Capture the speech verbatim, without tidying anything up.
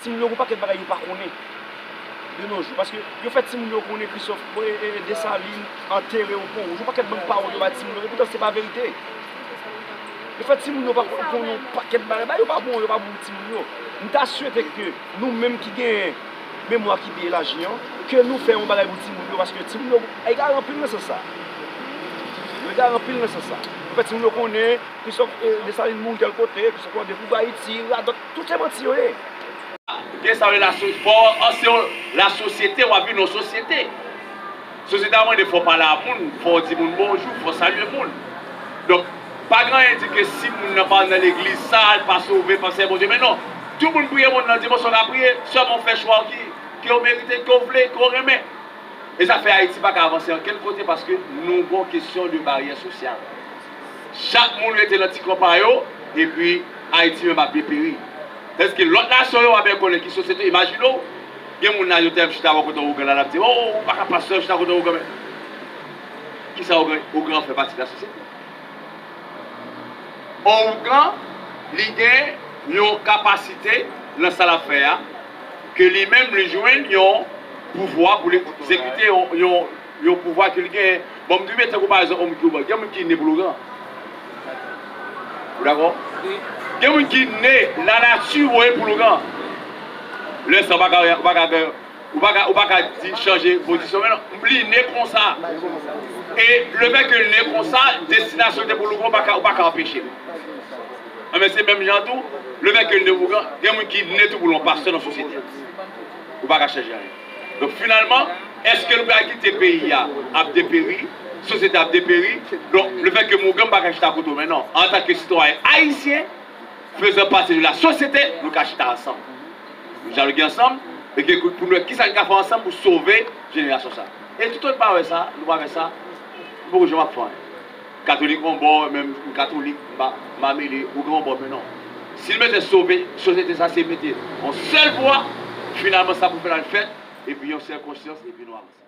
Timoun yo gen yon pakèt bagay yo pa konnen de nos jours, paske yo fè timoun yo konnen Christophe, e, e, Desalin antere yon pon wouj, yon pakèt bann pawòl yo bay timoun yo, epoutan se pa verite. Yo fè timoun yo pa konnen yon pakèt bagay, bagay yo pa bon, yo pa bon pou timoun yo. M ta swete ke nou menm ki gen memwa ki byen elaji an, ke nou fè yon bagay pou timoun yo, paske timoun yo egare anpil nan sans sa. Yo egare anpil nan sans sa. Yo fè timoun yo konnen Christophe, e, Desalin mouri tèl kote, Christophe Colomb dekouvri Ayiti, radòt, tout se manti yo ye. Gen sa yo rele laso-, fò w antre nan lasosyete, w ap viv nan yon sosyete. Sosyete a mande fò w pale a moun, fò w di moun bonjou, fò w salye moun. Donk, pa gen anyen di ke si moun nan pa nan legliz sa, l pa sove, l pa sèvi Bondye. Men non, tout moun priye, moun nan di, "Bonswa, w ka priye, sèlman w fè chwa w ki, ke w merite, ke w vle, ke w renmen." E sa fè Ayiti pa ka avanse ankenn kote paske nou gen yon kesyon de baryè sosyal. Chak moun rete nan ti kwen pa yo, epi Ayiti menm ap deperi. Tandis ke lòt nasyon yo pa byen konnen ki sosyete, imajine w, gen moun nan yo te chita bò kote yon ougan la, l ap di, "Oh, ou pa ka pase chita kote yon ougan, men." Kisa ougan, ougan fè pati de lasosyete? Yon ougan, li gen yon kapasite nan sa l ap fè a, ke li menm li jwenn yon pouvwa pou l egzekite yon, yon, yon pouvwa ke li genyen. Bon, m toujou mete tankou pa egzanp, yon moun ki ougan. Gen moun ki ne pou l ougan. Ou dakò? Gen moun ki ne, lanati voye pou l ougan. Lè sa, ou pa ka, ou pa ka, ou pa ka, ou pa ka di chanje pozisyon, men non, li ne konsa. E lefètke l ne konsa, destinasyon te pou l ougan, ou pa ka, ou pa ka anpeche l. Enben, se menm jan tou, lefètke l ne pou ougan, gen moun ki ne tou pou l yon pastè nan sosyete a. Ou pa ka chanje anyen. Donk, finalman, èske nou pral kite peyi a ap deperi, sosyete ap deperi? Donk, lefètke m ougan, m pa ka chita kote w, men non. Antanke sitwayen ayisyen, fezan pati de la sosyete, nou ka chita ansanm. Nou dyaloge ansanm, e ke pou nou wè kisa nou ka fè ansanm pou sove jenerasyon sa. E toutotan nou pa wè sa, nou pa wè sa, nou poko janm ap fè anyen. Katolik yon bò, menm m katolik, m pa, m pa mele, ougan yon bò, men non. Si l bezwen sove sosyete sa, se mete yon sèl vwa, finalman sa pou fè l al fèt, epi yon sèl konsyans, epi nou avanse.